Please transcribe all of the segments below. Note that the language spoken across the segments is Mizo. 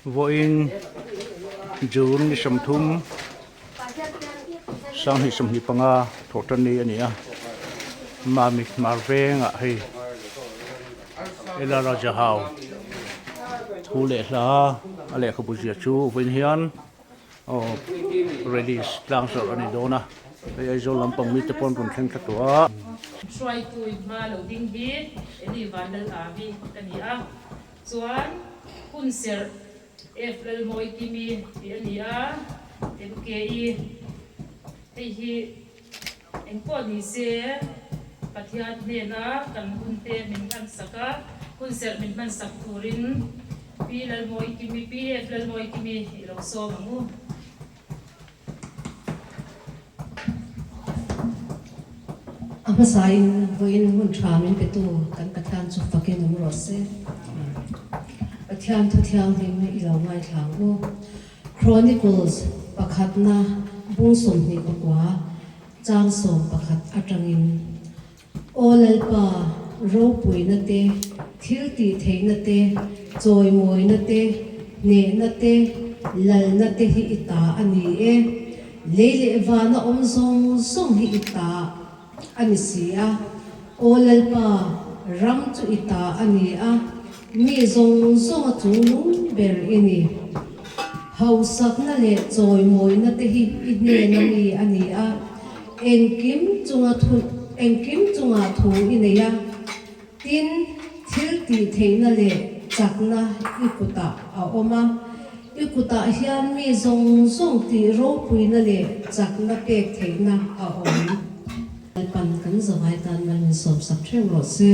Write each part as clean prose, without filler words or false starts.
Vawiin June ni 30 2025 thawh tan ni a ni a, Mamit hmar vengah hei Ela Raja Hau thu leh hla a lehkhabu zia chu vawiin hian aw release tlang zawrh a ni dawn a, hei Aizawl lampang mite pawh an rawn thleng thla tawh a. Hruaitu hma lo ding hi Eli Vanlal Avi ka ni a. Chuan hun serh F Lalmawi Kimi tih a ni a, MKE hei hi engpawh ni se Pathian hnena kan hun te min hmansak a, hun serh min hmansak turin Pi Lalmawi Kimi, Pi F Lalmawi Kimi i lo sawm ang u. A hmasain vawiin hun tha min petu kan Pathian chu fakin awm rawh se. Pathian thu thianghlim i lo ngaithla ang u. Chronicles pakhatna bung 24 chang 11 atangin, Aw Lalpa, ropuina te, thil tih theihna te, chawimawina te, hnehna te, lalna te hi i ta a ni e. Lei leh vana awm zawng zawng hi i ta a ni si a. Aw Lalpa, ram chu i ta a ni a, mi zawng zawnga chungnung ber i ni. Hausakna leh chawimawina te hi i hnena mi a ni a. Engkim chunga thu engkim chungah thu i nei a, tin, thil tih theihna leh chakna i kutah a awm a. I kutah hian mi zawng zawng tih ropuina leh chakna pek theihna a awm. Lalpan kan zavai tan mal min sawmsak theuh rawh se.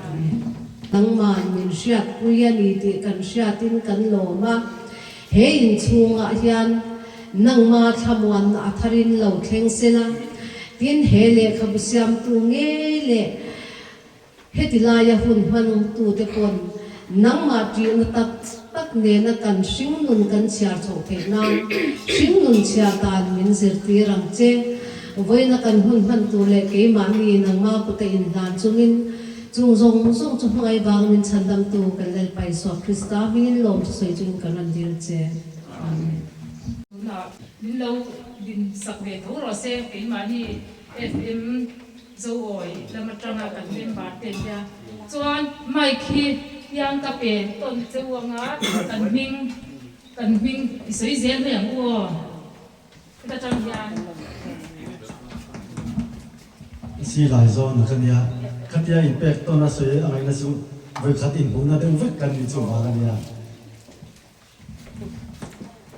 Amen. Nangman min hriatpui a ni tih kan hriatin kan lawm a. He inchhungah hian nangma thlamuanna a tharin lo thleng sela, tin he lehkhabu siamtu ngei leh heti laia hun hmangtute pawn nangmah ṭihna tak tak nena kan hringnun kan chhiar chhoh theih nan hringnun chhiar dan min zirtir ang che. Vawiina kan hun hman tur leh keimahni nangma kuta inhlan chungin Chung zawng zawng chu hmangaih vang min chhandamtu kan Lalpa Isua Krista hmingin lawm chu sawi chungin kan rawn dil che. Amen. Tunah min lo din sak ve tho rawh se, keimahni FM Zoawi lam atanga kan member te nia. Chuan mic hi hian ka pe tawn che u anga kan hming kan hming i sawi zel mai ang u aw. Heta tang hian. Si lai zawn a ka nia. Khatia inpek tawn a sawi a ngaihna chu vawikhat inhmuhna deuh vek kan ni chu vang a nia.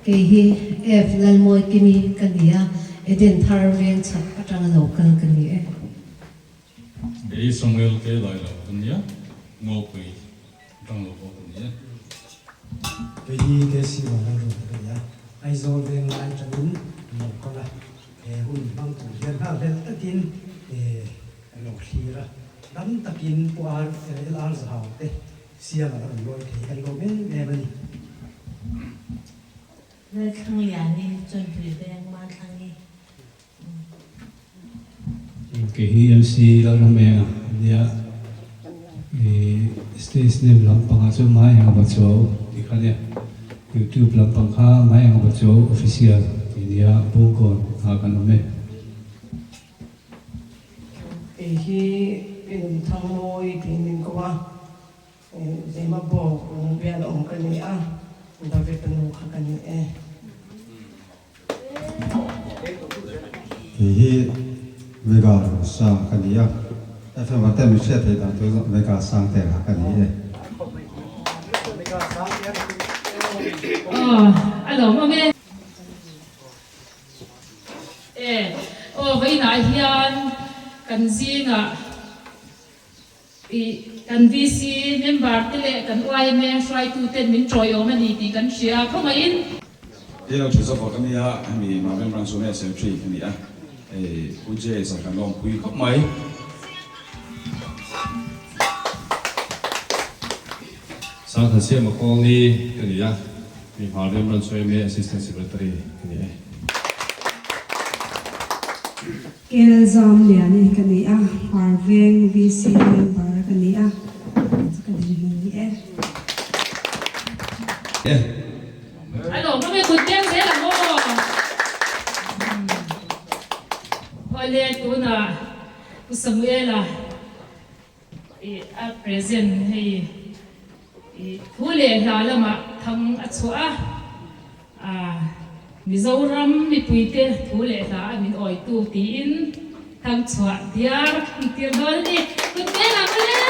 Kei hi F Lalmawi Kimi ka ni a, Eden Thar veng chhak atanga lo kal ka ni e. Kei Samuel K Lai lo ka nia, Ngawpui atang lo pawh ka ni e. Kei hi KC Vanlalruata ka ni a, Aizawl veng lai atangin lo kal a. He hun hmang tur hian nghal hlel takin kan lo thlir a, dam takin Pu LR Zahau te siam a la rawn lawi thei kan lawm em em a ni. Lalthlangliani Chawnpui veng Mathlangi. Kei hi MC Lalramenga a nia, i stage name lampangah chuan Mai Engemaw Chuau tih kha nia, YouTube lampang kha Mai Engemaw Chuau Official tih nia Bungkawn ah kan awm e. Kei hi Pinthangmawi tiin min ko a, Zemabawk bial awm ka ni a, David-a nu kha ka ni e. Kei hi Vega Sang ka ni a, FM ah te min hriat theih dan chu Vega Sang te kha ka ni e. Aw, a lawmawm e. E, aw vawiinah hian kan zingah. I kan VC member te leh kan yma hruaituten min tawiawm a ni tih kan hria khawngaihin. Hei lo thu zawk ka nia, hemi Mavem Branch Yma Secretary ka ni a, hei Pu Jay-a kan lawmpui khawp mai. Sangha Siama Kawlni ka ni a, hemi Mavem Branch Yma Assistant Secretary ka ni e. Kel zam lian hi ka ni a, Hmar Veng VC member ka ni a, chu ka dinhmun ni e. E. Kut beng zel ang aw. Awle tunah Pu Samuela i a present hei i thu leh hla lamah thang a chhuah a, Mizoram mipuite thu leh hla a min awitu tiin thang chhuah diar an tir dawn a ni. Kut beng ang le.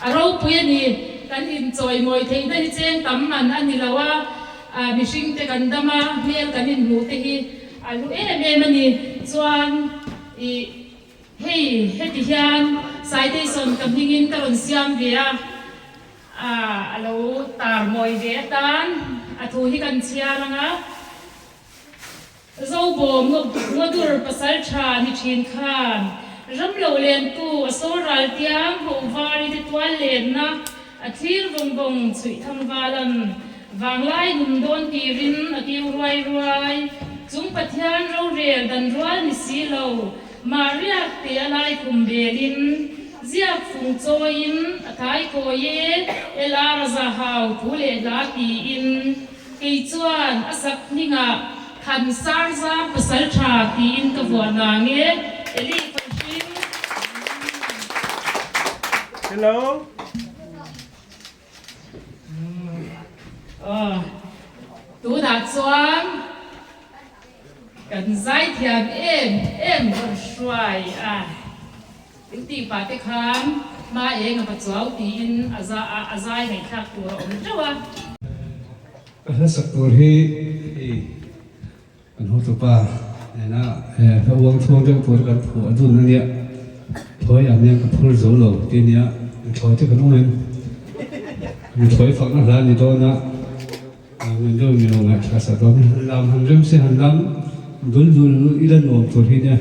A ropui a ni, kan inchawimawi theihna hi cheng tam man a ni lo a, mihringte kan dam a, hmel kan inhmuh te hi a hlu em em a ni. Chuan ih hei heti hian citation ka hmingin ka rawn siam ve a, a lo tar mawi ve atan a thu hi kan chhiar ang a. Zobawm Ngawdur pasal tha ni thin khan ram lo lentu a sawl ral tiang ho vari te tual lenna a thlir vawng vawng chhuih thang valan vanglai num dawn tirin a kiu ruai ruai chung Pathian rorel dan rual ni si lo mah riak te a lai khum belin ziak fung chawiin a thai kawi e LR Zahau thu leh hla tiin Kei chuan a sak hmingah Than Sarzam pasal tha tiin ka vuah nang e, Eli Khawnhring. Hello. Aw, tunah chuan kan zaithiam em em rawn hruai a. Duty pa te khan hma eng a va chuau tiin a za a, a zai ngaihthlak tur a awm teuh a. Ka hlasak tur hi hei kan hotupa nena hla uang chhuang deuh tur kan phuah dun a nia, thawi ang hian ka phur zo lo ti a nia, mithawi te kan awm em? Mithawi fakna hla a ni dawn a, min deuh mi lo ngaihthla sak dawn a, han lam han rem se han lam dul dul ila nuam tur hi nia.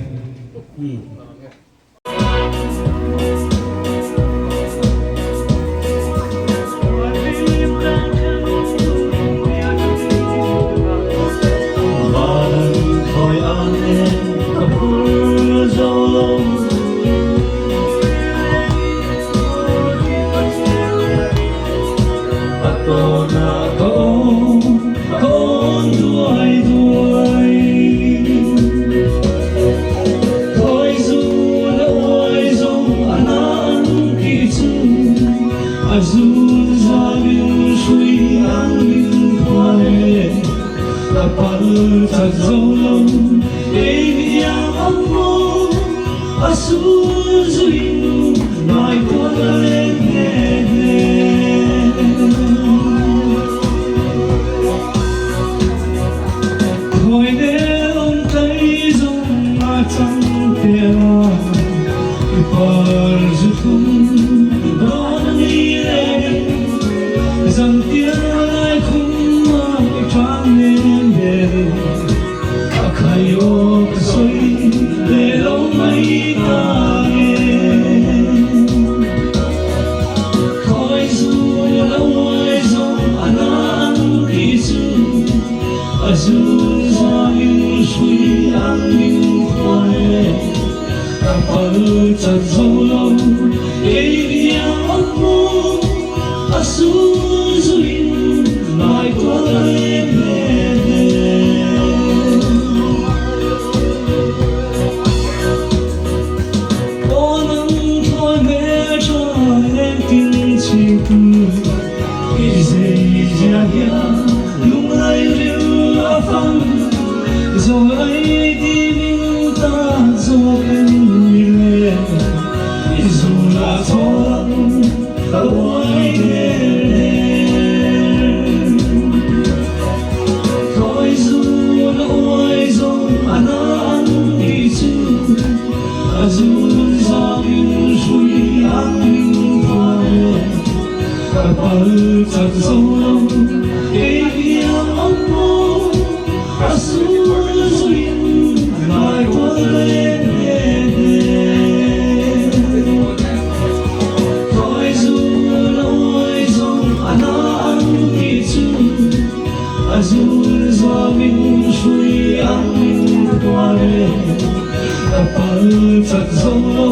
Ka pal chat zo lo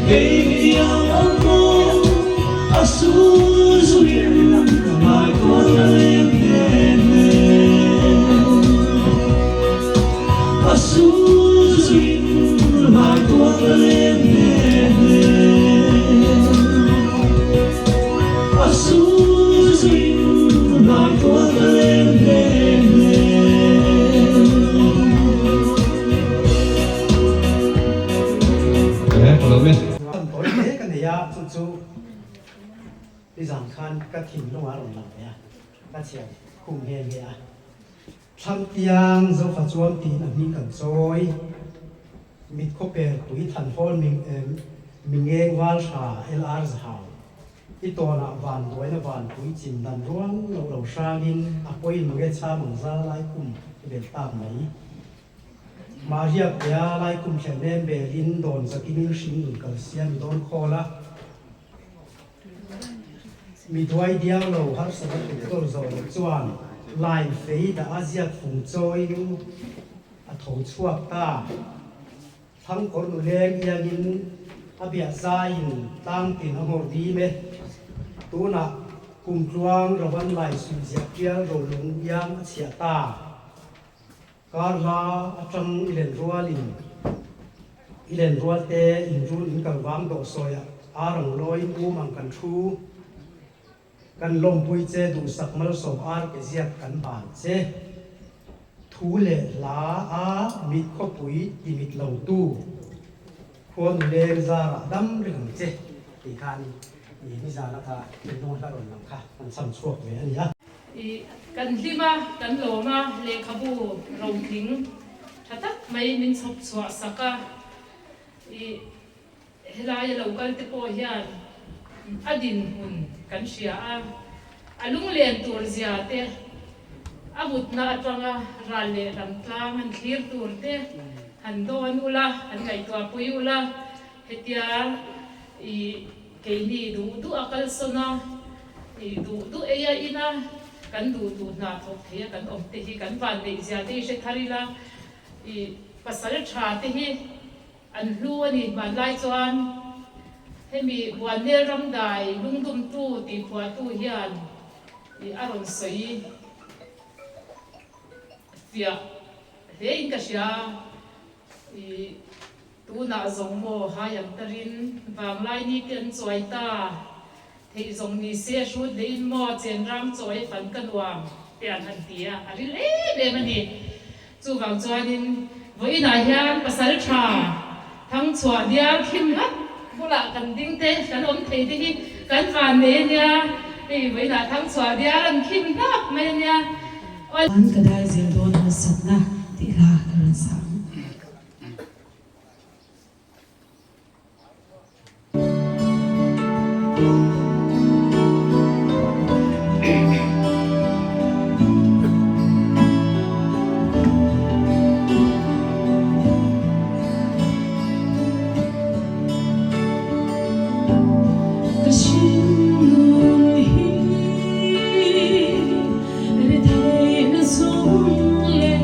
kei iang ang maw a sul zuin ngai tual ka leng hle hle A sul zuin ngai tual ka leng hle hle A sul zuin ngai tual ka leng hle hle. Kan tawi hle ka nei a, chu chu nizan khan ka thinlung a rawn lang ve a, ka chhiar khum nghe nghe a. Thlamtiang zofa chuan tiin a hming kan chawi, mit khawper pui than hawn mingeng val hra LR Zahau. I tawnah van buaina van pui chin dan rual loh lo hrangin a pawi mange chham ang zal lai kum i bel tak mai. Maria pia lai kum thlen nem belin dawn zakin hring nun kal siam i dawn khawl a. Mi duai diau lo harsat a tuk dawl zawh loh chuan line fei dah a ziak fung chawiin a tho chhuak ta. Thangkawr nuleng iangin a biah zaiin tlangtin a nghawr dim e. Tunah kumtluang Rovan lai suihziah tial rolung iang a chhiah ta. Kar hla atang i len rualin i len rualte inrun in kal vang dawh sawiah arang lawiin um ang kan thu. Kan lawmpui che duhsak malsawm ar ke ziak kan ban che. Thu leh hla a mit khawpui ti mit lo tu khuanu leng zarah dam reng ang che tih khan i nizan ata thinlung hla rawn lang kha kan cham chhuak ve a ni a. I kan hlim a, kan lawm a, lehkhabu rotling tha tak mai min chhawp chhuah sak a, i Helaia lo kal te pawh hian a dinhmun kan hria a, a lunglen tur zia te, a mutna atanga ral leh lam tlang an thlir tur te han dawn ula, han ngaihtuahpui ula, hetia i keini duh duh a kalsawn a, i duh duh ei a ina kan duh duh hna thawk thei a kan awm te hi kan vanneih zia te hi hre thar ila, i pasal tha te hi An hlu a ni. Hmanlai chuan hemi Buannel ramdai lungdumtu tih phuahtu hian ih a rawn sawi fiah hle in ka hria. Ih tunah zawng maw hai ang tarin vanglai ni te an chuai ta. Theih zawng ni se a hrut leh in maw chenrang chawi a fan ka nuam te an han ti a, a ril em em a ni. Chuvang chuanin vawiinah hian pasal tha thangchhuah diar khim hlap bulah kan ding te kan awm thei te hi kan van nei a nia, hei vawiinah thangchhuah diar an khim hlap mai a nia. An ka dai zel dawn harsatna tih hla ka rawn sa ang. Ka hringnun hi ri theihna zum leh.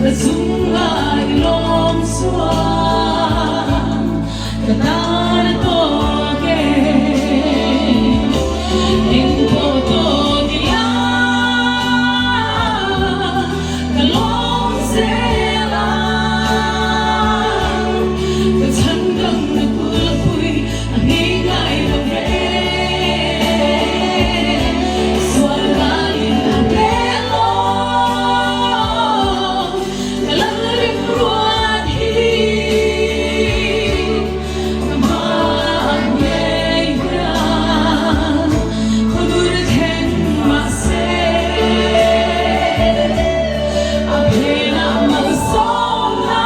Ka chunga i lawm chuan ka tan a tawk e. Engpawh tawk ila ka lawm zel a. Ka chhan dang na kulpui a ngei ngai lo ve. Sual danin a hneh lo. Ka lalrim ruat hi ka hma ngei hian khawnur thleng mah se a phenah malsawmna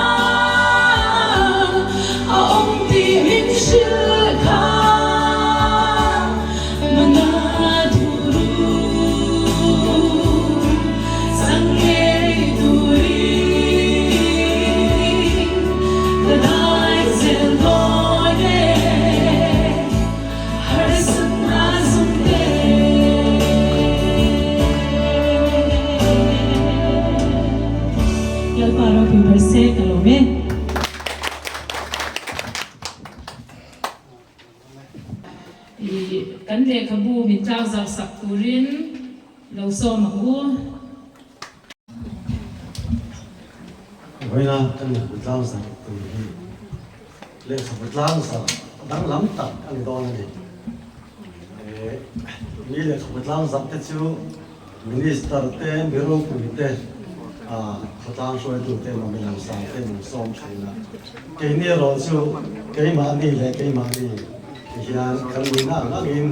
a awm tih min hrilh kha mana thuru chang ngei turin ka dai zel dawn e harsatna zum te. Lalpa ropui ber se ka lawm e. I kan lehkhabu min tlak zauh sak turin lo sawm ang u. Vawiina kan lehkhabu tlang zarh tur hi lehkhabu tlang zarh danglam tak a ni dawn a ni. Mi lehkhabu tlang zarh te chu Minister te, mi ropui te, khawtlang hruaitu te emaw mi langsar te emaw sawm thin a. Keini erawh chu keimahni leh keimahni ti hian kan nihna ang angin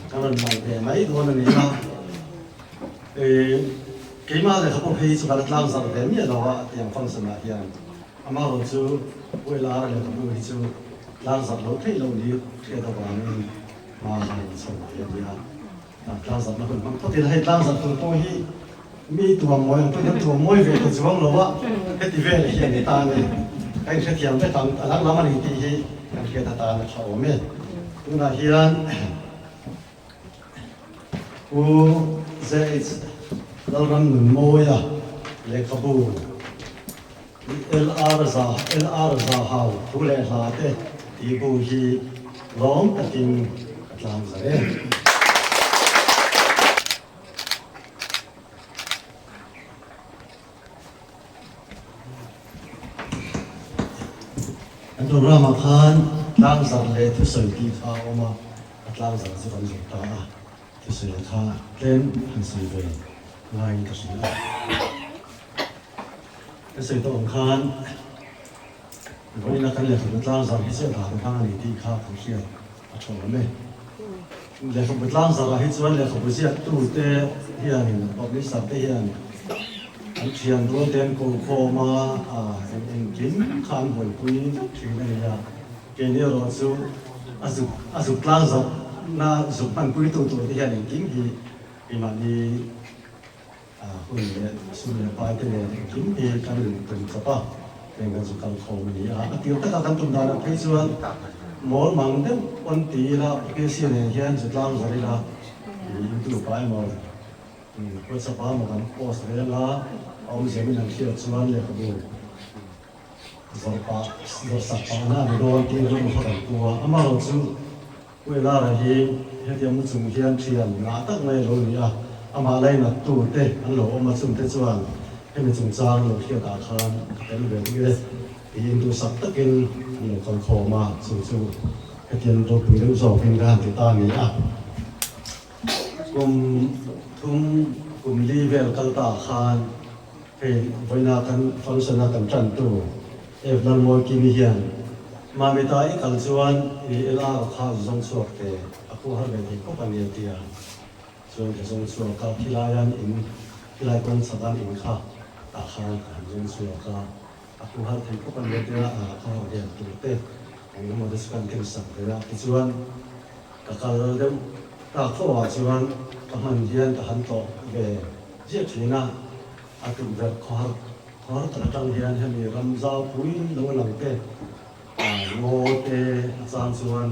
kan rawn lang ve mai dawn a ni a. Keimah lehkhabu phei chu ka la tlang zarh ve miah lo a tiang function ah hian. Amaherawh chu Uilara lehkhabu hi chu tlang zarh lo theih loh ni hriat avangin hma han chho ve a nia. Tlangzarhna hun hmang phawt ila, hei tlangzarh tur pawh hi mi tuam mawi ang pawhin an tuam mawi ve ta chuang lo a, heti vel hi a ni ta a ni. Ka inhrethiam vek ang, a danglam a ni tih hi kan hriat atan a tha awm e. Tunah hian Pu ZH Lalramnunmawia lehkhabu LR za LR za hau thu leh hla te tih bu hi lawm takin ka tlang zar e. An program ah khan tlang zar leh thusawi tih kha a awm a, a tlang zar chu kan zawh ta a, thusawi kha tlem han sawi ve ngaiin ka hria a. Ka sawi tawh ang khan vawiina kan lehkhabu tlang zar hi chu a dan hmang a ni tih kha kan hriat a tha awm e. Lehkhabu tlang zarah hi chuan lehkhabu ziaktute hianin publisher te hian an thian rual te an ko khawm a, eng engkim kha an buaipui vek thin a ni a. Keini erawh chu a zuk a zuk tlang zarhna zuk hmanpuitu tur te hian engkim hi keimahni Hun leh sum leh pai te nen engkim hi kan in tum chawp a, heng kan chu kal khawm a ni a. A tir takah kan tum danah phei chuan mawl mang deuh pawn ti ila PPC nen hian zu tlang zawr ila YouTube ah emaw WhatsApp ah emaw kan post reng a, a awmzia min han hriat chuan lehkhabu zawrh pah zawrh sak pahna a ni dawn tih rilru kha kan pu a. Amaherawhchu Pu Elara hi hetiang mu chung hian thian ngah tak mai a lo ni a, amah lainat tu te an lo awm a, chungte chuan hemi chungchang lo hriat ah khan ka tel ve duh e tiin duhsak takin an lo kal khawm a, chu chu hetiang ropui deuh zawkin ka han ti ta a ni a. Kum thum kum li vel kal ta ah khan hei vawiina kan function a kan tan tu Ev Lalmawikimi hian Mamita i kal chuan i LR kha zawng chhuak te a khuh har ve thei khawp a ni a ti a, chuan ka zawng chhuak a, khilaian in khilai kawng chhakan in kha tah khan ka han zawng chhuak a, a khuh har thei khawp a ni a tia a khaw har hian tur te eng emaw te chu kan ken sak ve a, tichuan ka kal deuh tak fo ah chuan ka hman hian ka han tlawh ve ziah thin a, a tukverh khaw har Khawr tak atang hian hemi ram zau pui lo lang te, ngaw te a chang chuan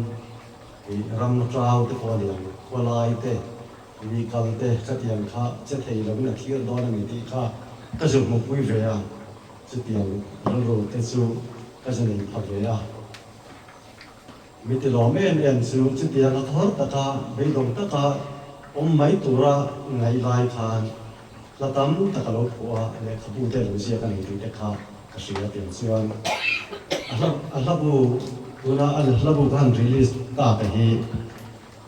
ih ram trau te pawh a ni ang, khawlai te, mi kal te khatiang kha che thei lovin a thlir dawn a ni tih kha ka zuk hmuhpui ve a. Chutiang rilru te chu ka za nei pha ve a. Mi ti lawm em em chu chutianga khawr taka beidawng taka awm mai tura ngaih lai khan hla tam tak a lo phuah a, lehkhabu te lo ziak a nei tih te kha ka hria tiang chuan a hla a hlabu tuna a hlabu ka han release ta ka hi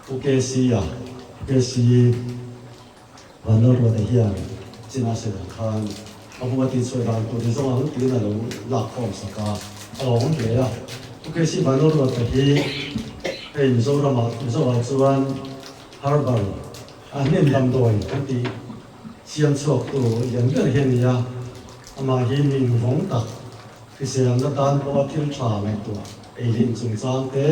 U KC a KC Vanlalruata hian China Sedan khan a bu a tihchhuah dan tur hi zawng ang tiin a lo lakkhawm sak a, a lawm hle a. U KC Vanlalruata hi hei Mizoramah Mizoah chuan Herbal a hnim damdawi kan tih siam chhuaktu lian ber hi a ni a, amah hi mi invawng tak hriselna tan pawha thil tha ngaihtuah ei leh inchungchang te,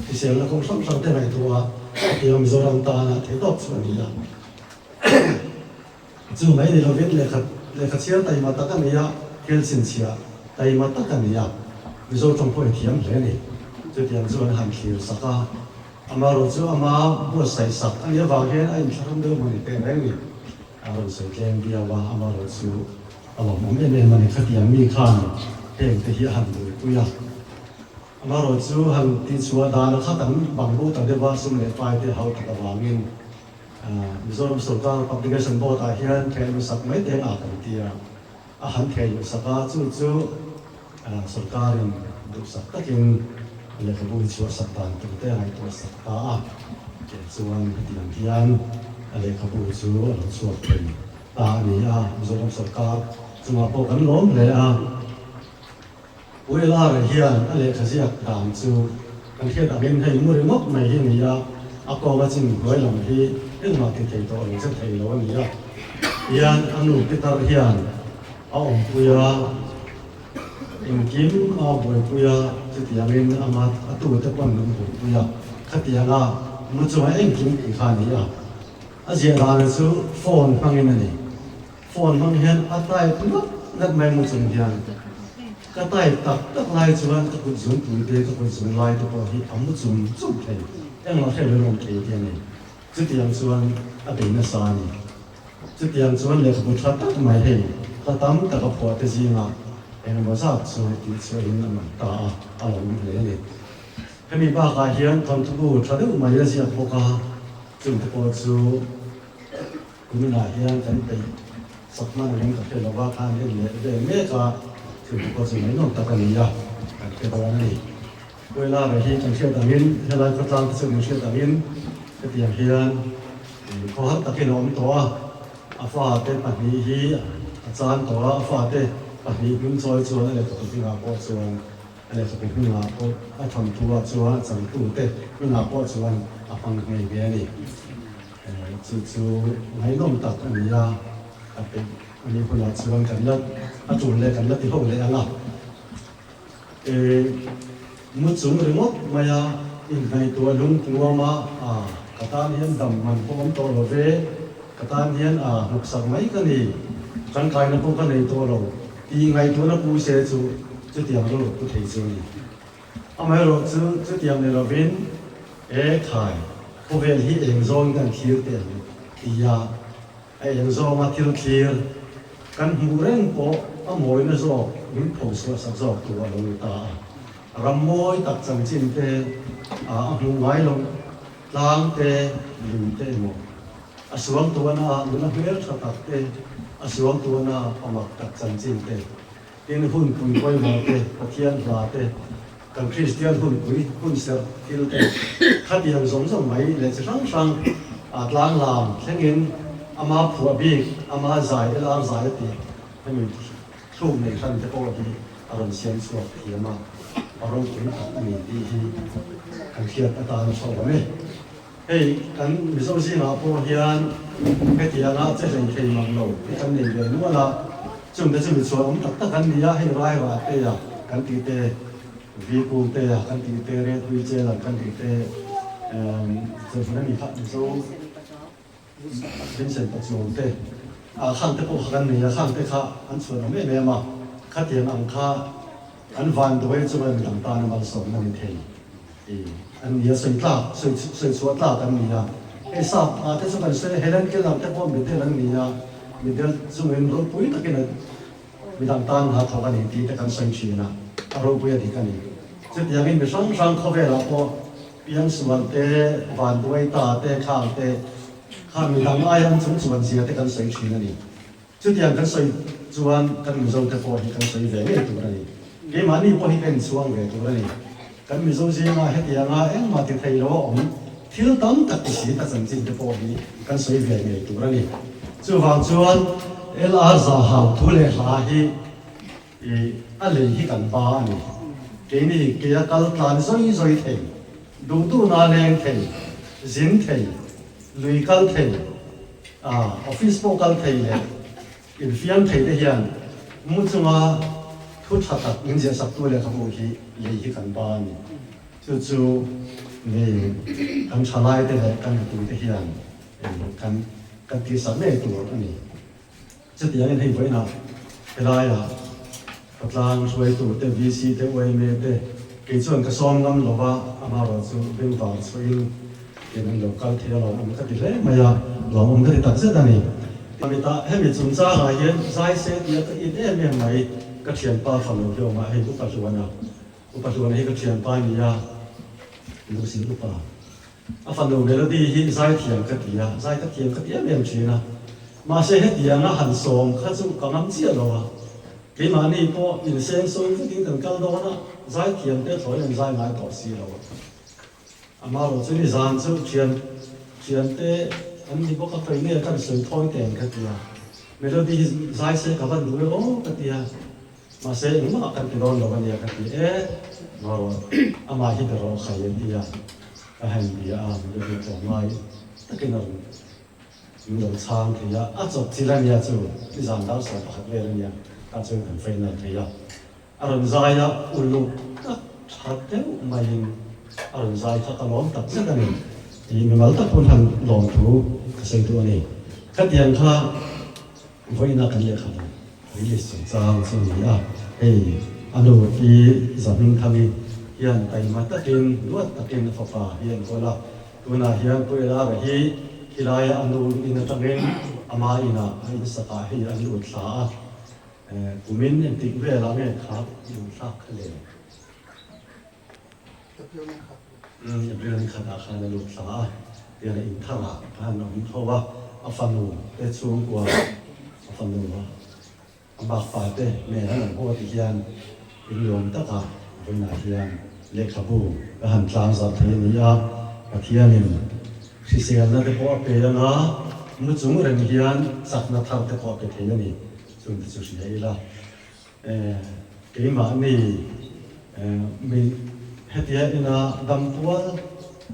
hriselna kawng hrang hrang te ngaihtuah a tia Mizoram tana thei tawp chu a ni a. Chu mai ni lovin lehkha lehkha chhiar taima tak a ni a, thil chhinchhiah taima tak a ni a, Mizo tawng pawh i thiam hle a ni. Chutiang chu an han thlir sak a, amaherawh chu ama buatsaih sak a nih avang hian a inthlahrung deuh mawni teh reng ni. A rawn sawi tlem viau a, amaherawh chu a lawmawm em em a ni. Khatiang mi khan heng te hi a han buaipui a, amaherawh chu han tihchhuah dan a khat an bang bo ta deuh a, sum leh pai te hau tak avangin Mizoram Sorkar Publication Board ah hian theh luh sak mai teng a kan ti a, a han theh luh sak a, chu chu sorkarin duhsak takin lehkhabu hi chhuah sak dan tur te a ngaihtuah sak ta a, keh chuan hetiang hian a lehkhabu chu a lo chhuak thei ta a ni a, Mizoram sorkar chungah pawh kan lawm hle a. Uilara hian a lehkha ziak dan chu kan hriat angin hei mu ringawt mai hi a ni a, a kawnga chin hnuai lam hi engmah ti thei tawh lo che thei lo a ni a. Tihian a nu Pitar hian a awmpui a, engkim a buaipui a, chutiangin ama a tute pawn an buaipui a, khatianga mu chunga engkim tih kha a ni a. A ziah dan chu phone hmangin a ni. Phone hmang hian a type ngat ngat mai mu chung hian ka type tak tak lai chuan ka kut zung pui te ka kut zung lai te pawh hi a mu chum chum thei, engmah hre lo awm thei te a ni. Chutiang chuan a bei nasa a ni. Chutiang chuan lehkhabu tha tak mai hei hla tam tak a phuah te zingah engemaw zat chu tihchhuahin a man ta a, a lo awm hle a ni. Hemi bakah hian thawnthubu tha deuh mai a ziak bawk a, chungte pawh chu Kuminah hian kan peih sak hman angin ka hre lova, khan en leh vel mek a, thil pawh chu ngaihnawm tak a ni a, kan hre dawn a ni. Puilara hi kan hriat angin, helai khawtlang te chu kan hriat angin hetiang hian khawhar takin a awm tawh a, a fate pahnih hi a chan tawh a, a fate pahnih hming chawi chuan a lehkhabu hmingah pawh chuan a lehkhabu hmingah pawh a thawnthu ah chuan a changtute hmingah pawh chuan a hmang nghe nghe a ni. Chu chu ngaihnawm tak a ni a, a peih a nih hunah chuan kan la a tul leh kan la ti ho leh ang a. Mu chung ringawt maia inngaihtuah lungkuam a, a ka tan hian dam man pawh awm tawh lo ve, ka tan hian a hnawksak mai ka ni, tangkaina pawh ka nei tawh lo tih ngaihtuahna pu se chu chutiang rilru pu thei chu a ni. Amaherawh chu chutiang ni lovin e khai, khawvel hi eng zawngin kan thlir teh ang tia a eng zawnga thil thlir kan hmuh reng pawh a mawina zawk min phochhuah sak zawk tur a lo ni ta a. Ram mawi tak chanchin te a hmuh ngai loh tlang te, lui te emaw a suangtuahna nula hmeltha tak te, a suangtuahna pamak tak chanchin te, Tin, hunpui pawimawh te, Pathian hla te, kan Kristian hunpui hun serh thil te, khatiang zawng zawng mai leh chi hrang hrang a tlang lam thlengin ama phuah bik, ama zai LR zai a tih hemi thluk nei hran te pawh hi a rawn siam chhuak thiam a, a ropui tak a ni tih hi kan hriat atan a tha awm e. Hei kan Mizo zingah pawh hian hetianga che hlei thei mang lo hi kan nei ve nual a, chungte chu michhuan awm tak tak an ni a, hei rai rah te a kan tih te, vi kung te a kan tih te, red hui chel ang kan tih te, chawlhhmun a ni kha Mizo Vincent Pachuau te ah khang te pawh kha kan nei a, khang te kha an chhuan awm em em a, khatiang ang kha an vanduai chuan midang tan a malsawmna ni thei. An ni a, sawi tlak, sawi sawi chhuah tlak an ni a. Hei sap ah te chu kan sawi a, Helen Keller te pawh midel an ni a, midel chungin ropui takin an midang tan hna thawk a ni tih te kan sawi thin a, a ropui a dik a ni. Chutiangin mi hrang hrang khawvelah pawh piangsual te, vanduai ta te, khang te khan midang aia an chung chuan zia te kan sawi thin a ni. Chutiang kan sawi chuan kan Mizo te pawh hi kan sawi ve ngei tur a ni. Keimahni pawh hi ka inchhuang ve tur a ni. Kan Mizo zinga hetianga engmah ti thei lo a awm thil tam tak ti si ta chanchin te pawh hi kan sawi ve ngei tur a ni. Chuvang chuan LR Zahau thu leh hla hi a lei hi kan ba a ni. Keini keia kal tlan zawi zawi thei, duh duhna leng thei, zin thei, lui kal thei, Office pawh kal thei leh infiam thei te hian mu chunga thu tha tak min ziahsaktu lehkhabu hi lei hi kan ba a ni. Chu chu mi kan thalai te leh kan mipui te hian kan kan tihsak ngei tur a ni. Chutiangin hei vawiinah helaiah Patlang hruaitu te, VC te, yma te kei chuan ka sawm ngam lo va, amaherawhchu bengvar chhuahin in an lo kal thei a lawmawm ka ti hle mai a, lawmawm ka ti tak zet a ni. Mitah hemi chungchangah hian zai se tia ka it em em mai, ka thianpa fanu hi awmah hei Upa Hluana, Upa Hluana hi ka thianpa a ni a, Lusin Upa. A fanu Melody hi zaithiam ka ti a, zai ka thiam ka ti em em thin a. Mahse hetianga han sawm kha chu ka ngam chiah lo a. Keimahni pawh inseng sawi vekin kan kal dawn a, zaithiam te thlawi an zai ngai tawh si lo a. Amaherawh chu nizan chu thian thiante an ni bawk a, khawi nge kan sawi thawi teng ka ti a. Melody hi zai se ka van duh e aw ka ti a. Mahse engmah kan ti dawn lo a nia ka ti e, marawh amah hi ber rawh khai an ti a, ka han bia a, min lo hmu tawh ngai takin a rawn min lo chhang thei a, a chawp thil a nia chu nizan dar 11 vel a nia tah chuan kan final thei a, a rawn zai a uluk tak tha deuh maiin a rawn zai kha ka lawm tak zet a ni tih mimal tak pawn han lawm thu ka sawi duh a ni. Khatiang kha. Vawiina kan lehkhabu release chungchang chu a ni a, hei a nu hi Zahmingthangi hian taima takin duat takin a fapa hi a enkawl a, tunah hian Pu Elara hi khilaia a nu in atangin ama inah a insakah hei an lut thla a, kumin entik velah nge kha lut thlak kha le? April ni khatah khan a lut thla a, tiang a intharah khan a awm tho a, a fanu te chhungkua, a fanu a bakpa te nen an awm ho ti hian inlawm taka vawiinah hian lehkhabu ka han tlang zar thei a ni a, Pathianin hriselna te pawh a pe anga mu chung reng hian chakna thar te pawh a pe thei a ni, chung te chu hria ila. Keimahni mi hetia ina dam tual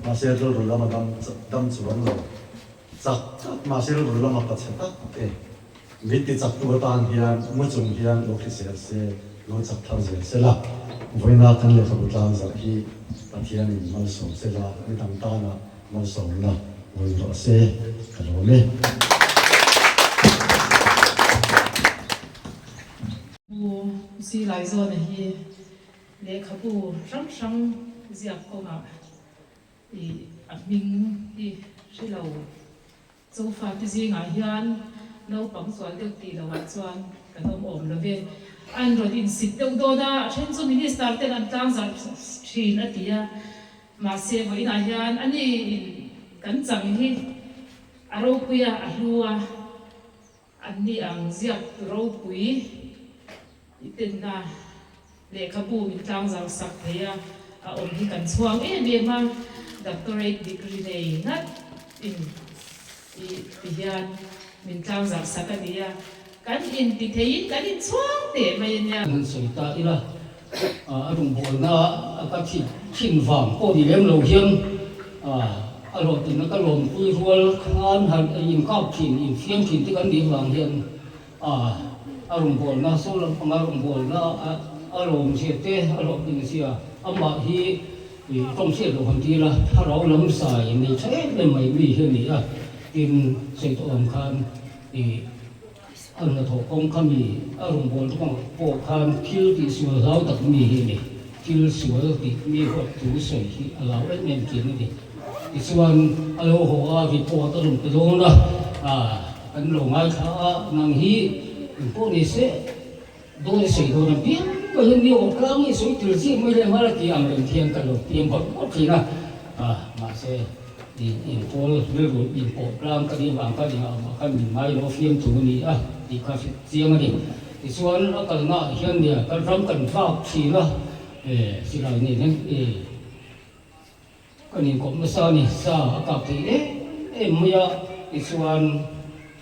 mahse rilru lama dam dam chuang lo chak tak mahse rilru lama pachhe tak te mi ti chak tu atan hian mu chung hian lo hrisel se lo chak thar zel se la vawiina kan lehkhabu tlang zarh hi Pathianin malsawm se la mi dang tana malsawmna vawi rawh se ka lawm e. Pu Zilaizawn-a hi lehkhabu hrang hrang ziak kawngah ih a hming hi hre lo. Chofate zingah hian naupang zual deuh tih lohah chuan kan awm awm lo ve. An rawn insit deuh dawn a, a then chu Minister ten an tlangzarh thin a ti a. Mahse vawiinah hian ani in kan chang hi a ropui a, a hlu a. An ni ang ziak ropui i tenna lehkhabu min tlangzau sak thei a, a awm hi kan chhuang em em a, doctorate degree nei ngat in i ti hian min tlangzau sak a ni a, kan inti theiin kan inchhuang teh mai a nia. An sawi ta ila, a rawngbawlna a ka thih thin vang pawh ni lem lo hian a hlawhtlinna ka lawmpui rual khan han inkap thin, infiam thin te kan nih vang hian a rawngbawlna saw lampanga rawngbawlna a lawmzia te a hlawhtlinzia amah hi tawng hriat loh han tir a, thlarau lam zai nei tha em em mai mi hi a ni a, tin sawi tawh ang khan A hnathawh kawng kha mi a rawn bawl ruang pawh khan thil tih sual hlau tak mi hi a ni. Thil sual tih mi huat thu sawi hi a lau em em thin a ni. Tichuan a lo haw a, report a rawn pe dawn a, kan lo ngaithla a, nang hi engpawh ni se. Dawn i sawi dawn a piang mai hian mi awm tlang i sawi tel chiah mai leh nghal a ti ang reng hian ka lo piang bawrh bawrh thin a, mahse i inpawl rilru inpawh tlang ka nih vang khan engah mah khan min ngai lo fiam thu a ni a tih kha hre chiang a ni. Tichuan a kalna ah hian nia kan ram kan vak thin a, silai nen hian Kan inkawp nasa a ni, sa a kap thei em em mai a, tichuan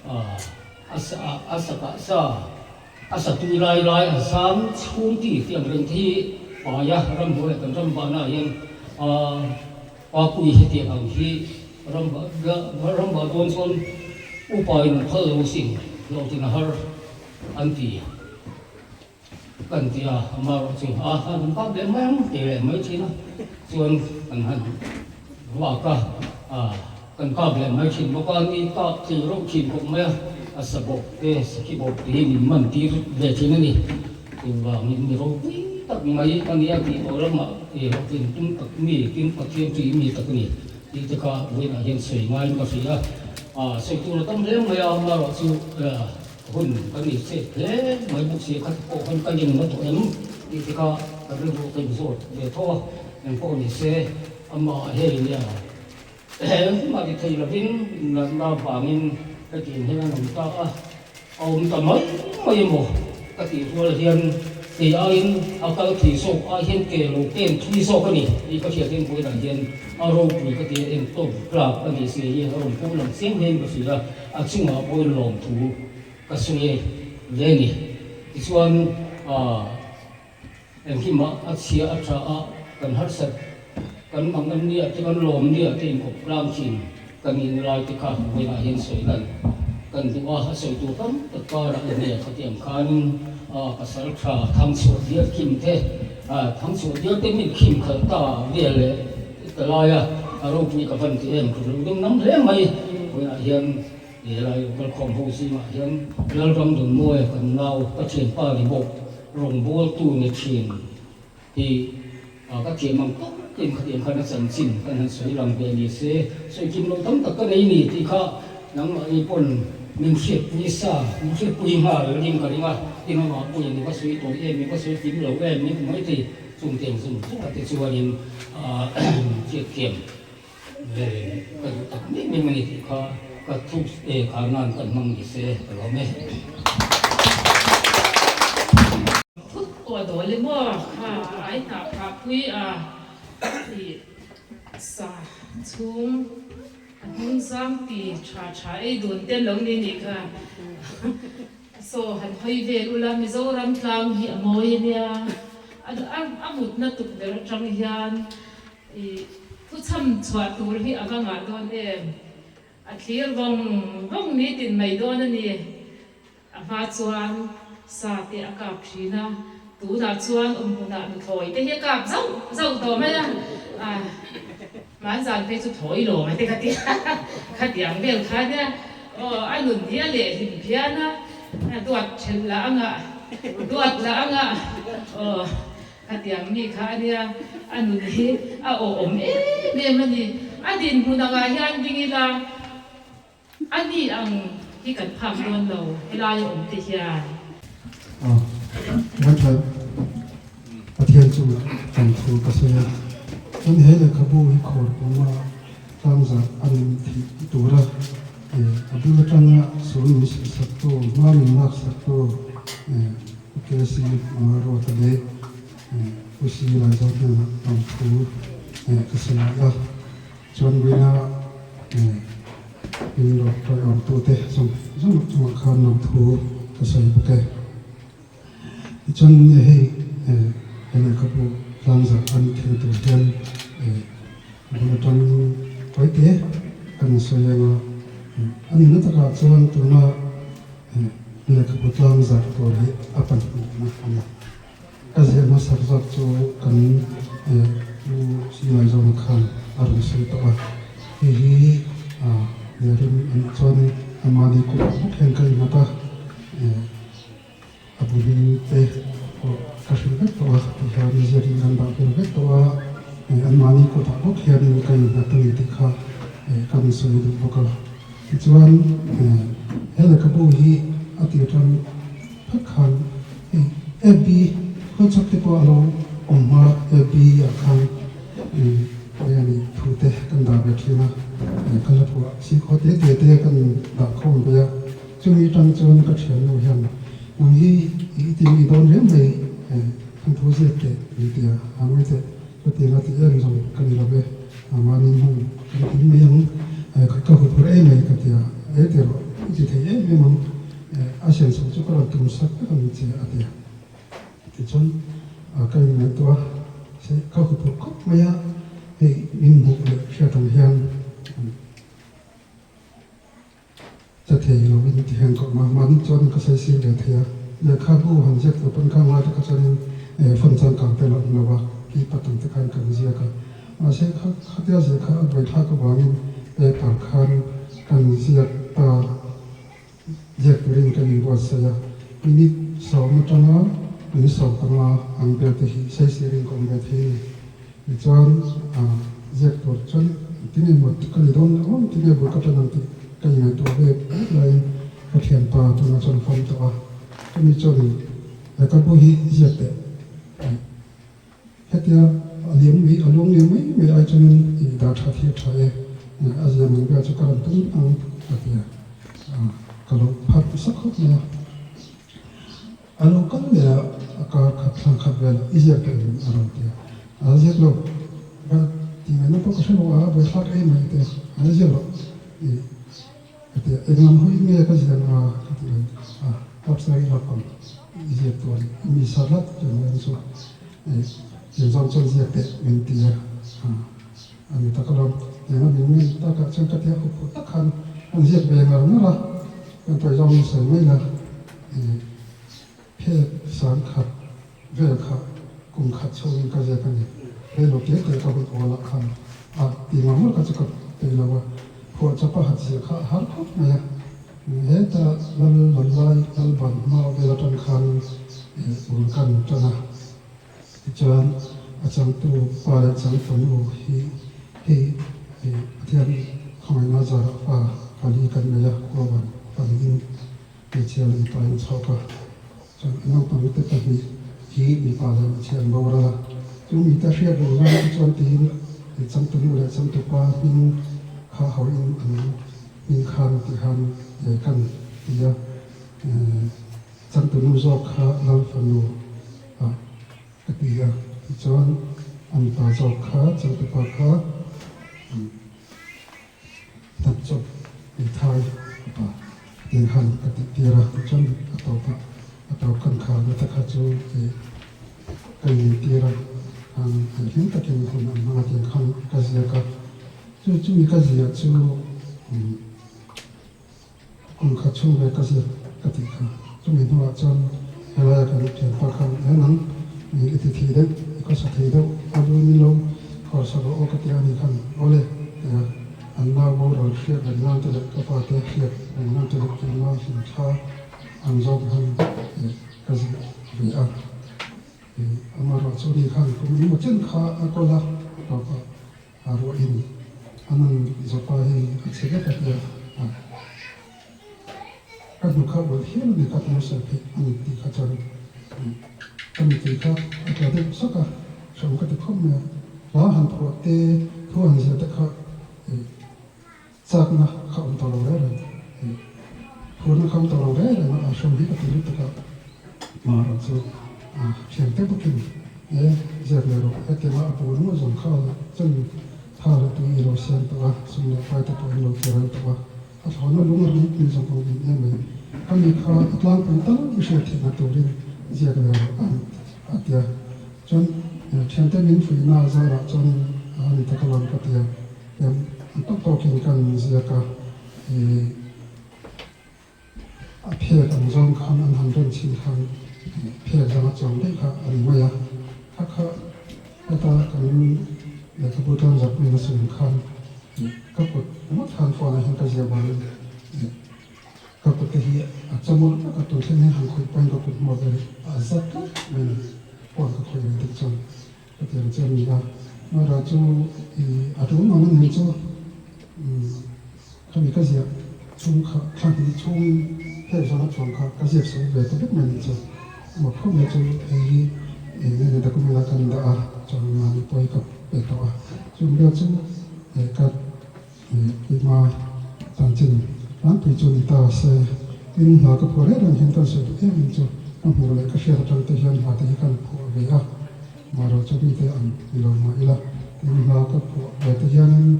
a sa a sa kah sa a sa tui lai lai a zam chhung ti tih ang reng te hi pai a, ramhnuai leh kan ram bahna ah hian papui hetiang ang hi ram ram bah dawn chuan upa in an phal lo sin hlawhtlin a har an ti. Kan ti a, amaherawh chu a han kap leh mai ang ti leh mai thin a, chuan kan han vak a, kan kap leh mai thin bawk a, ni kap thei reuh thin khawp mai a, a sa bawk te sakhi bawk te hi min man tir ve thin a ni. Chuvangin mi ropui tak mai a nia tih tawh lamah hlawhtlin tum tak mi, tin Pathian tih mi tak a ni tih te kha vawiinah hian sawi ngaiin ka hria a, sawi tur a tam hle mai a, amaherawh chu Hun kan in set hle mai bawk si a, khat pawh khan ka ling na tawh em tih te kha ka rilru ka in zawt ve tho a, eng pawh ni se amah hei nia mah ti thei lovin natna vangin hetiang hian an awm ta a, a awm ta mai mai emaw ka tih rual hian kei aiin a kal thui zawk ai hian ke lo pen thui zawk a ni tih ka hriat hian vawiinah hian a ropui ka ti a, engtawp tlak a nih si hi a rawn pu lang chiang hian ka hria. A chungah pawhin lawmthu ka sawi ve a ni. Tichuan engkimah a chhia a tha a, kan harsat, kan mang an nia te, kan lawm nia te inkawp tlang thin kan in lai te kha vawiinah hian sawi lan kan duh a, a sawi tur tam tak karah i nia khatiang khanin pasal tha thangchhuah dial kim te, thangchhuah dial te min khim khalh ta vel leh Ka lai a, a ropui ka van ti em, ka rilru ding nam hle mai. Vawiinah hian helai kalkhawm ho zingah hian Lalram Dunmawia kan nau ka thianpa ni bawk rawngbawltu ni thin hi ka thiam ang tawk in khatiang khan a chanchin kan han sawi lang ve ni se, sawi kim lo tam tak ka nei ni tih kha nangmahni pawn min hriatpui sa, min hriatpui nghal ring ka ring a, tin amah pawhin i va sawi tawi em, i va sawi kim lo em min ti maithei. Chung te ang zawng zawng ah te chuanin hriat thiam ve ka duh tak mek mek a ni tih kha ka thu khar nan kan hmang ni se ka lawm e. Thut pawh dawl emaw kha ai hnah phah pui a tih sa chhung a hnung zang ti tha tha ei dun te an lo ni nih kha. Saw han hawi vel ula Mizoram tlang hi a mawi a nia, a mutna tukverh atang hian i thuchham chhuah tur hi a va ngah dawn em? A thlir vawng vawng nitin mai dawn a ni. A hma chuan sa te a kap thin a, tunah chuan awmhmunah nuthlawi te hi a kap zauh zauh tawh mai a, Hmanzan phei chu thawi lo mai te ka ti a, khatiang vel kha nia aw a nun hi a lehlim phian a, duat thelh lah anga duat lah anga aw khatiang mi kha a nia, a nun hi a awhawm em em a ni. A dinhmun angah hian ding ila a ni ang hi kan phak dawn lo helai a awm te hian. Aw, ngaithla Pathian chu kan thu ka sawi a, chuan he lehkhabu hi khawr kuma tlangzarh a ni thih tura a bul atanga sul min hrilhsaktu, hma min laksaktu Pu KC Ruata leh Pu Si Laizawn hnenah kan thu ka sawi a. Chuan Wina in lo tawiawmtute zawng zawng chungah khan lo thu ka sawi bawk e. Tichuan hei he lehkhabu tlangzarh an thil tur hian bul atang tawite kan sawi ang a, a nihna takah chuan tuna lehkhabu tlangzarh tur hi a pahnihna a ni. Ka ziah hmasak zawk chu kan U Singaizawna khan a rawn sawi tawh a, hei hi rim a nih chuan amahni kutah bawk hian ka innghat a, a buhming te pawh ka hrilh vek tawh a, tihian ziakin kan dah vel vek tawh a, anmahni kutah bawk hianin ka innghat a ni tih kha ka rawn sawi duh bawk a. Tichuan he lehkhabu hi a tir tan phawt khan hei. FB WhatsApp te pawh a lo awm hma FB ah khan eng a nih thu te kan dah ve thin a, ka la phuah si khaw te te te kan dah khawm ve a, chumi atang chuan ka thiannu hian nang hi i ti mi dawn riau mai kan thu ziak teh min ti a, a ngawi teh chutiang a ti em zawng ka ni lo ve, mahni hmun kan kim mai ang ka huphurh em mai ka ti a, e ti rawh i ti thei em em ang. A senso chu ka rawn tum sak vek ang che a ti a. Tichuan ka inngaihtuah a, se ka huphurh khawp mai a, hei min hmuh leh hriat ang hian che thei lovin ti hian ka awm a, mahni chuan ka saisir ve thei a, lehkhabu han ziak tur pawn kha ngai taka chuanin phone changkang te la awm lo a, keypad ang te khan kan ziak a, mahse kha khatia ziah kha a buaithlak avangin paper khan kan ziak ta. Ziak turin kan inbuatsaih a, minute 10 atanga minute 15 ang vel te hi saisirin ka awm ve thei a ni. Tichuan ziak tur chuan tinge maw ka ni dawn leh awm, tinge bul ka tan ang tih ka ingaihtuah ve vek laiin ka thianpa tunah chuan a fam tawh a, chumi chuanin lehkhabu hi ziak teh Hetia a liam mai, a luang liam mai mai ai chuanin i dah tha thir tha e, a zia mang vel chu ka rawn tum ang a ti a, ka lo phat sak khawp mai a. A lo kal leh a, a kar khat thlang khat velah i ziak tawh em a rawn ti a, a ziak lo, va ti ngaihna pawh ka hre lo a, buaithlak em mai te, a ziak loh i ka ti a, englam hawi nge ka ziak a ka ti mai a, website i lak ang i ziak tur a ni, i mi sa hlat tur mai ang chu. Inzawm chuan ziak teh min ti a, a ni tak alawm. Tiang a min ngen takah chuan ka tia hup hup tak khan an ziak ve ngar ngar a, kan tawi zawng in sawi mai la, phek sang khat vel kha kum khat chhungin ka ziak a ni. Reilo te te ka hun awl ah khan a ti ngar ngar kha chu ka peih lo a, phuah chawp a hat ziah kha a har khawp mai a. Heta lal lam lai lal ban hma vel atang khan bul kan tan a, tichuan a changtu pa leh changtunu hi hei Pathian khawngaihna zarah fa pali kan nei a, khuavan paliin hmeichhia leh mipa in chhawk a, chuan a naupang te pahnih hi mipa leh hmeichhia an boral a, chu mite hriat reng nan te chuan tiin changtunu leh changtupa hming kha hauhin an Hming khan ti khan kan ti a, changtunu zawk kha Lal fanu ah ka ti a, tichuan a mipa zawk kha changtupa kha hnapchawp hmeithai fapa tiang khan ka tih tir a, tichuan a tawp ah a tawp kan kha nata kha chu ka inentir a, khan hlim takin hun an hmang a tiang khan ka ziak a. Chu chumi ka ziah chu kum khat chhung ve ka ziak ka tih kha. Chumi hnuah chuan helaia kan thianpa khan he nang i ti thei deuh, i khawsa thei deuh, a lu min lo khawrsa rawh aw ka ti a ni khan awle tia an nau boral hriat reng nan te leh ka fate hriat reng nan te leh keimah hlimthla ang zawk khan ka ziah ve a. Amaherawhchu ni khan kum engemaw chen kha a kawl a, a tawp a. A ruahin a nun zawpa hi a chhe vek a tia a ka hnu kha ulh hial a ni ka hmu sawi theih a ni tih kha chuan ka mitui kha a tla deuh sawk a, hreawm ka ti khawp mai a, hla han phuah te thu han zir te kha chakna kha awm tawh lo reng reng phurna kha awm tawh lo reng reng a, hreawm hi ka ti lutuk a, hmar chu thiam te bawkin e ziak leh rawh hetianga a bul ngawt zawng kha chuan tha leh tui i lo siam tawh a, sum leh pai te pawh in lo ti ral tawh a, a thlawhna lung a ring pui zawng awm em em mai, khami kha a tlangpui tal i hriat theihna turin ziak leh rawh an a ti a, chuan thiante min fuihna zarah chuanin a ni tak alawm ka ti a. Em an tawk tawkin kan ziak a, ih a phek ang zawng khan an han rem chhin khan phek zanga chuang daih kha a ni mai a, kha kha heta kan lehkhabu tan zak min a sawi khan ih ka kut ngawt khan phone ah hian ka ziak vangin ih ka kut te hi a chawmawlh vek a, tun thleng hian han khawih pahin ka kut hmawr vel hi a za tlat mai a ni, phone ka khawih ve dik chuan. Hetiang chu a ni a, Mara chu i a tul mang a ni chu khami ka ziah chhung kha thla hnih chhungin heng zanga chuang kha ka ziak sawi ve ta vek mai a ni chu. Mak khawp mai chu hei hi eng nge document a kan dah a, chuan mahni pawh hi ka pe tawh a. Chung vel chu ka keima chanchin tlangpui chu ni ta se, tin hna ka phuah reng reng hian kan sawi duh em em chu ka hmuh leh ka hriat atang te hian hna te hi kan phuah ve a, mahro chu mite ang ni lo mah ila, tin hna ka phuah ve te hianin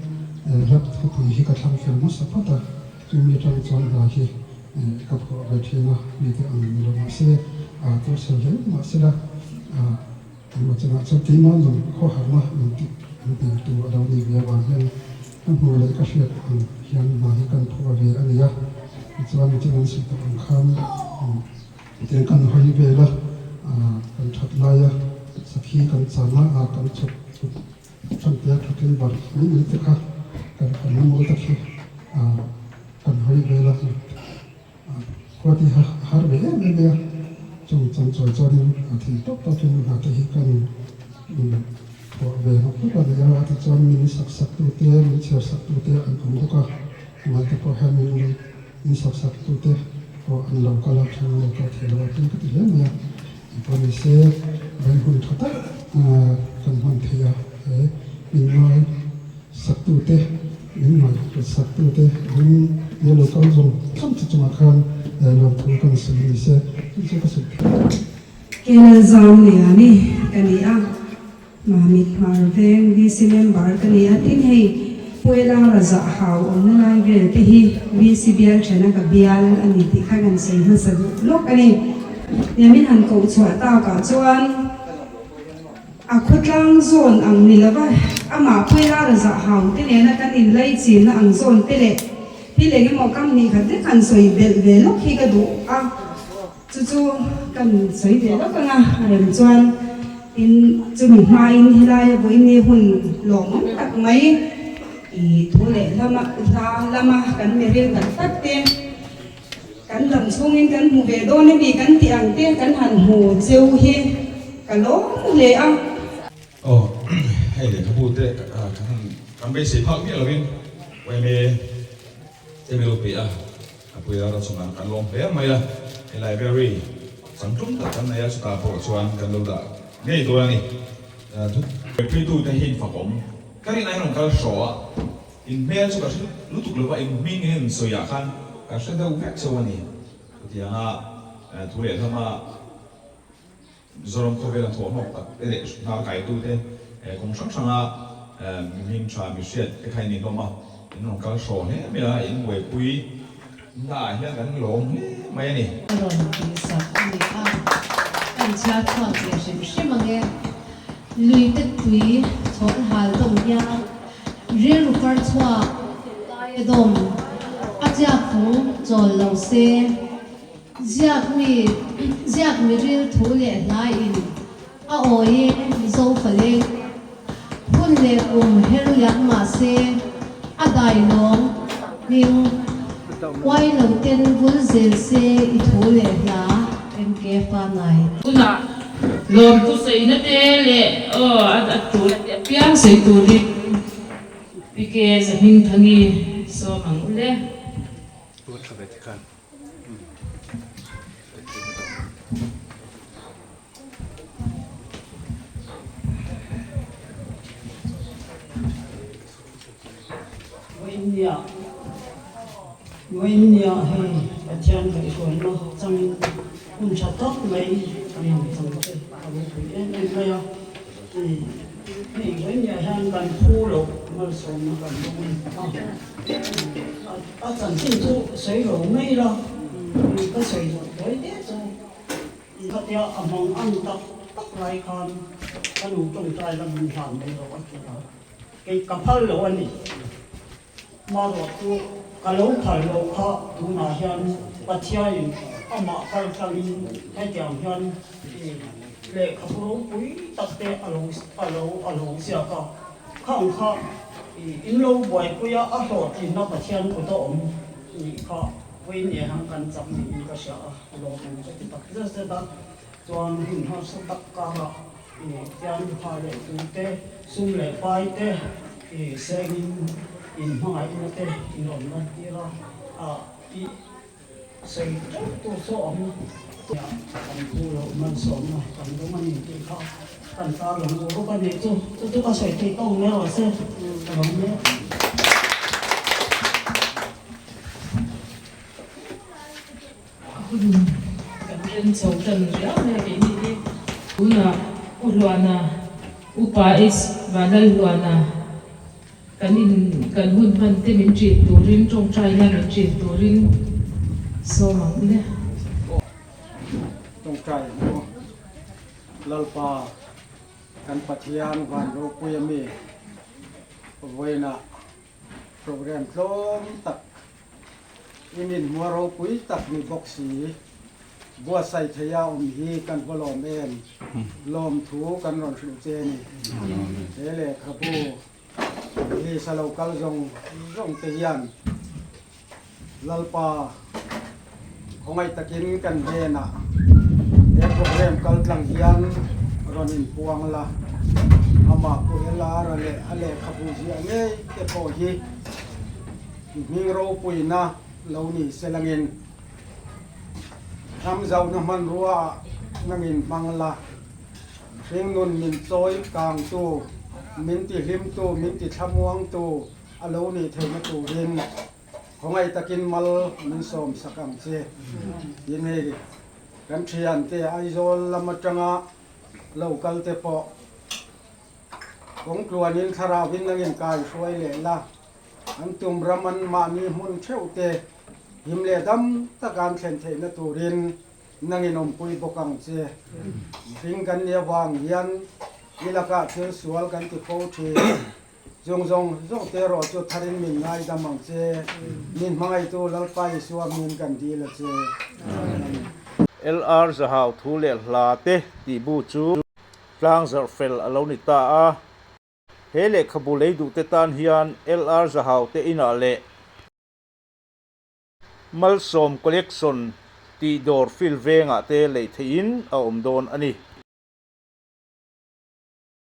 hla thupui hi ka thlang fel hmasa phawt a, chumi atang chuan hna hi ka phuah ve thin a, mite ang ni lo mah se, tuarchhel hle mahsela engmaw chenah chuan keimah nun khawharna min tih min hnemtu a lo ni ve avang hian ka hmuh leh ka hriat ang hian hna hi kan phuah ve a ni a, tichuan nichin an sawi tawh ang khan tiang kan hawi vel a, kan that laia sakhi kan chan a, kan chhuk Changte thatin bar mai mai te kha kan kan la mawl tak hi kan hawi vel a, khua te hi a har ve em em mai a, chung chang chawi chuanin a thei tawp tawpin hna te hi kan phuah ve rawk rawk a ni a, tichuan min sak sak tu te, min chhiar sak tu te an awm bawk a, tunah te pawh hian min min sak sak tu te pawh an lo kal a, then an lo kal thei lo a, tin ka ti hle mai a. Engpawh ni se, veng hun tha tak kan hman thei a, he min ngai saktute, min ngaihhlut saktute, min he lo kal zawng zawng che chungah khan lawmthu kan sawi ni se, chu chu ka sawi thei. Kenel zam liani ka ni a, Mamit Hmar Veng VC member ka ni a, tin hei Puela Raza hau awmna lai vel te hi VC bial thena ka bial a ni tih kha kan sawi hmasa duh lawk a ni. Niamin han koh chhuah takah chuan a khawtlang zawn ang ni lova amah Puela Raza hau te nena kan inlaichinna ang zawn te leh thil eng emaw kam hnih khat vek han sawi belh ve lawk hi ka duh a. Chu chu kan sawi ve lawk ang a, a rem chuan tin chumi hmain helaia vawiin hun lawmawm tak mai i thu leh lama hla lama kan miril tak tak te kan dam chhungin kan hmu ve dawn emi kan tih ang te kan han hmu cheu hi ka lawm hle a. Aw, hei lehkhabu te kan han kan beisei phak miah lovin yma te min lo pe a. A puia ram chungah kan lawm hle mai a, he library changtlung tak kan nei a, chutah pawh chuan kan lo dah ngei dawn a ni. Thupuitute hi infakawm ka rin aiin rawn kal hraw a, in hmel chu ka hre lutuk lo va, in hming in sawiah khan ka hre deuh vek chauh a ni. Chutianga thu lehlama Mizoram khawvela thawhhlawk tak te leh hnar kaitute kawng hrang hranga mihring tha mihriat te kha in inhlawm a, in rawn kal hraw hle mai a, in buaipui naah hian kan lawm hle mai a ni. A rawn tih sak a ni a, kan chhiar chhuak ve hrim hrim ang e. Lui te tui chhawn hal dawm hian rilru far chhuak lai a dawm, a chiak fung chawl lo se. Ziak mi, ziak mi ril thu leh hla in a awi e Mizo faleng hun leh kum her liam mah se a dai lawng hming uai lo ten vul zel se i thu leh hla MK Fanai. Tunah lawmthu saina te leh aw a tul a piang sawi turin PK Zahmingthangi sawm ang ule. Vawiinnia Vawiinnia hei Pathian kaihhruaina changin hun tha tak mai kan han chang te a ropui em em mai a. Hei vawiinnia hian kan phu loh malsawmna kan dawng a. A chanchin chu sawi lo mai la, ka sawi zawh tawi te chu khatia a hmang ang tak tak lai khan ka nu tawngtai la min hlan mai lo a ti a, kei ka phal lo a ni. Marawh chu ka lo phal loh kha tunah hian Pathianin amah kal tlangin hetiang hian lehkhabu ropui tak te a lo a lo a lo ziak a. Khang kha in lo buaipui a, a hlawhtlinna Pathian kut a awm nih kha vawiin e hang kan chak niin ka hria a, lawmawm ka ti tak zet zet a. Chuan hun harsa tak karah tian pha leh tu te, sum leh pai te sengin in hmangaihna te in awm lan tir a, i sawi teuh tur chu a awm. Kan phu loh malsawmna kan dawng a ni tih kha kan tarlang ur uk a ni chu chu chu ka sawi theih tawng mai rawh se ka lo mek. Hun kan ren chho tan riau mai a keini hi. Tunah U Hluana, Upa H Vanlalhluana kan in kan hun hman te min ṭih turin ṭawngṭaina min ṭih turin sawm ang le. Ṭawngṭai ang u. Lalpa kan Pathian van ropui ami vawiinah program tlawm tak I min hmua ropui tak ni bawk si. Buatsaih theia awm hi kan hua lawm em? Lawmthu kan rawn hrilh che ni. He lehkhabu release a lo kal zawng zawng te hian Lalpa khawngaih takin kan hnenah he program kal tlang hian rawn inpuang la. Amah Pu LR-a leh a lehkhabu ziah ngei te pawh hi Hming ropuina lo ni se langin ram zauhna hmanrua ah nangin hmang la, hringnun min chawi kangtu, min ti hlimtu, min ti thlamuangtu a lo nih theihna turin khawngaih takin mal min sawm sak ang che. Tin hei kan thiante Aizawl lam atanga lo kal te pawh kawngtluanin thlarauin nangin kai hruai leh la. An tum ram an mahni hmun theuh te him leh dam taka an thlen theihna turin nangin awmpui bawk ang che. Mihring kan nih avang hian i lakah thil sual kan ti fo thin. Chung zawng zawng te erawh chu tharin min ngaidam ang che. Min hmangaihtu Lalpa Isua hmingin kan dil a che. Amen. LR Zahau thu leh hla te tih bu chu tlang zarh fel a lo ni ta a. He lehkhabu lei duhte tan hian LR Zahau te inah leh Malsawm Collection tih dawr fil vengah te lei theihin a awm dawn a ni.